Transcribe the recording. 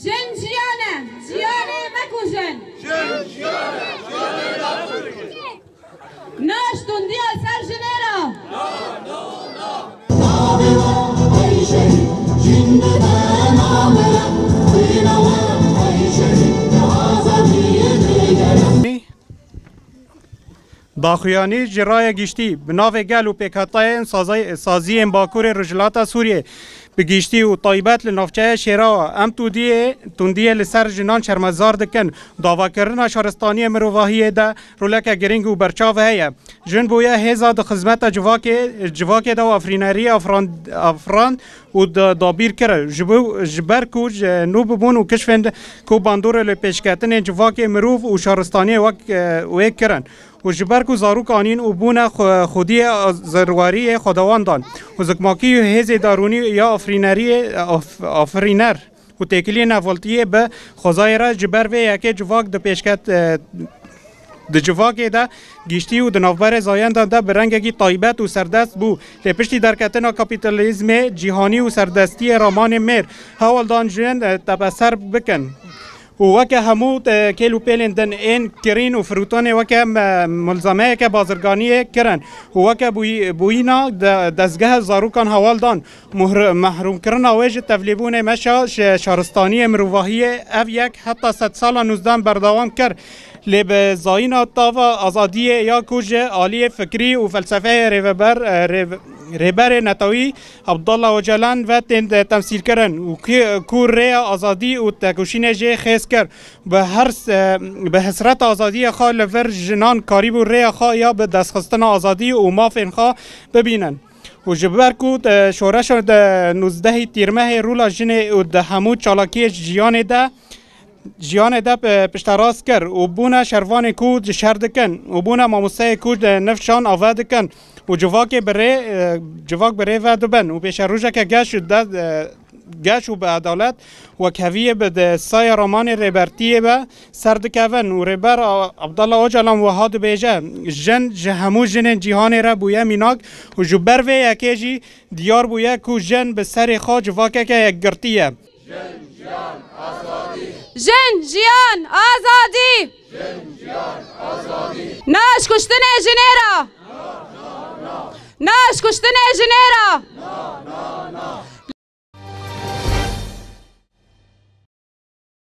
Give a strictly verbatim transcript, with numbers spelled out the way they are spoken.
Jin jiyan e, jiyanê mekujin. Jin jiyan e, jiyanê mekujin. Naş tundiya ser jinê re. Daxuyanî ji raya giştî bi navê gel û pêkhatayên sazay-, saziyên Bakurê Rojhilata Sûriyê bi giştî û taybet li navçeya Şêrawa em tundiyê, tundiyê li ser jinan şermezar dikin. Davakirina şaristaniyê mirovahiyê de roleke girîng û berçav heye. Jin bûye hêza di xizmeta civakê, civakê de û afirîneriyê afirand, afirand û da-, dabîr kir. Ji bo, ji ber ku ji nû bibûn û kişfên ku bandorê li pêşketinên civakê mirov û şaristaniyê wek, e, wê kirin. Û ji ber ku zarok anîn û bûne xwe-, xwediyê zerwariyê xwedewan dan. Û zikmakî hêzê darûnî ya afirîneriyê, af-, afirîner û têkiliyên navxwetiyê bi xwezayê re ji ber vê yekê civak di pêşket, e, di civakê de giştî û di navberê zayendan de bi rengekî taybet û serdest bû. Lê piştî derketina kapîtalîzmê cîhanî û serdestiyê ramanê mêr, hewl dan jin, e, tepeser bikin. Û weke hemû, e, kêl û pêlên din ên kirîn û firûtanê weke me-, milzemeyeke bazirganiyê kirin û weke bûyî-, bûyîna de-, dezgeha zarokan hewl dan. Muhr-, mehrûmkirina wê ji tevlîbûnê meşa şe-, şaristaniyê mirovahiyê ev yek heta sedsala nûzdehan berdewam kir. Lê bi zayîna tava azadiyê ya ku ji aliyê fikrî û felsefeyê rêveber, e, rêv-, rêberê netewî Abdullah Ocalan ve tên de temsîlkirin û ki-, ku rêya azadî û tekoşînê jê xêz kir. Bi her se-, bi hesreta azadiyê xwe li vir jinan karîbû rêya xwe ya bi destxistina azadî û mafên xwe bibînin. Û ji ber ku, e, şoreşa de nûzdehî Tîrmehê rûla jinê û di hemû çalakiyê jiyanê de, jiyanê de, e, pişterast kir û bûne şervanê ku şer dikin û bûne mamosteyê ku di nifşan ave dikin û civakê bi rê, e, civak bi rê ve dibin û pêşerojeke geş û de, e, geş û bi edalet wekheviyê bi di saya ramanê rêbertiyê ve ser dikevin û Rêber A-, Abdullah Ocalan wiha dibêje, jin ji hemû jinên cîhanê re bûye mînak û ji ber vê yekê jî diyar bûye ku jin bi serê xwe civakeke yekgirtî ye. Jin, jiyan, azadî! Naş kuştinê jinê re! Naş kuştinê jinê re!